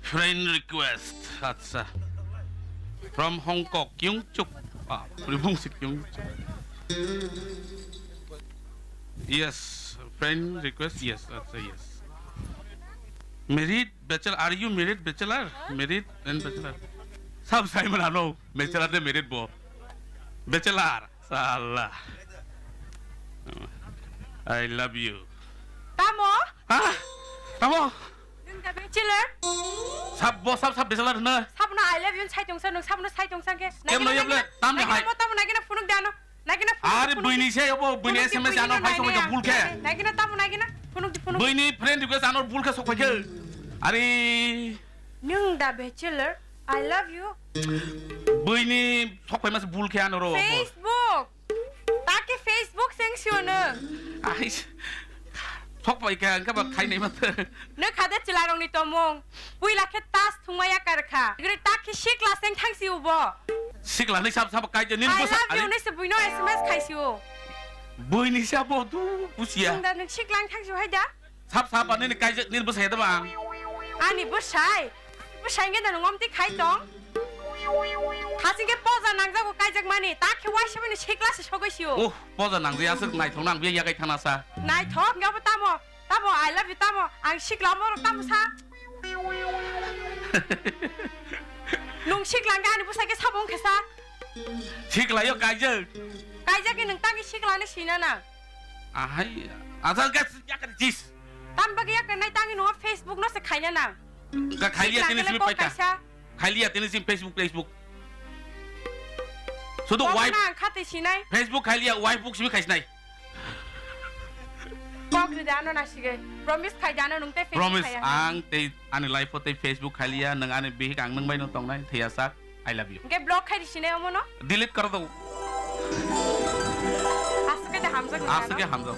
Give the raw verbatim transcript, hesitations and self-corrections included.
Friend request. Acha. From Hong Kong, Kyung Chuk. Ah, Ribung si Kyung Chuk. Yes, friend request. Yes, acha, yes. Married, bachelor. Are you married, bachelor? Married and bachelor. Sab sai mana no, bachelor de married bo. Bachelor. Sala. I love you. Tamo? Ha? Tamo? Nwng da bachelor? Sab bo sab sab bachelor hwno. Sabno I love you sai tongsa, nwng sabno sai tongsa khe. Kemno yable? Tamni hai? Tamo, tamo nagina phunuk dano. Nagina phunuk. Are buini se obo, buini S M S ano phai songwi bulkhe. Nagina tamo nagina phunuk di phunuk. Buini friend request ano bulkhe sok phaikhe. Are. Nwng da bachelor? I love you. Buini sok phai mas bulkhe ano ro. Facebook. Taki Facebook seng sio nwng. Ai, sok pai ka, angka ba khai nai mata. Nwng khade chwlarokni tomung. Puila khe tas thungma yakar kha. Gre taki sikla seng thang si ubo. Sikla ni sab sab kai je nin I bosa love you ari. Ni se buino S M S khai si u. Buini sabo tu busia. Nwng da nwng sikla thang si hai da? Sab sab ani ni kaijak nir bwsai da bang. Ani bwsai? Bwsai nge da nwng omti khai tong? Hasing khe poja nangjago kaijak mani, ta khe waisa bini sikla se sogwi sio. Oh, poja nangjaya aswk naithok nang biya yagai thana sa. Naithok, nge abo tamo? Tamo, I love you tamo? Ang sikla omo rok tamo sa? Nwng sikla hwnkhe ani bwsai khe sabo wngkhe sa? Sikla yo kaijak. Kaijak khe nwng tangwi sikla ni sina na? Ahai, asal gas yakar jis. Tam bagwi yakar nai tangi nungo Facebook no se khaina nang. Ga khailiya tini simi paita. Khailiya tini sim Facebook, Facebook. Sudu wife. Nang khate sinai. Facebook khailiya, wife book simi khaisnai. Kok ni dano na sige. Promise khai dano nung te Facebook. Promise, ang te ani life o te Facebook khailiya, nang ani bihik ang nung bai no tongnai, thaya sak. I love you. Hwnkhe block khai risi nai omo no? Delete kar do. Aswk khe hamjak nai. Aswk khe hamjak.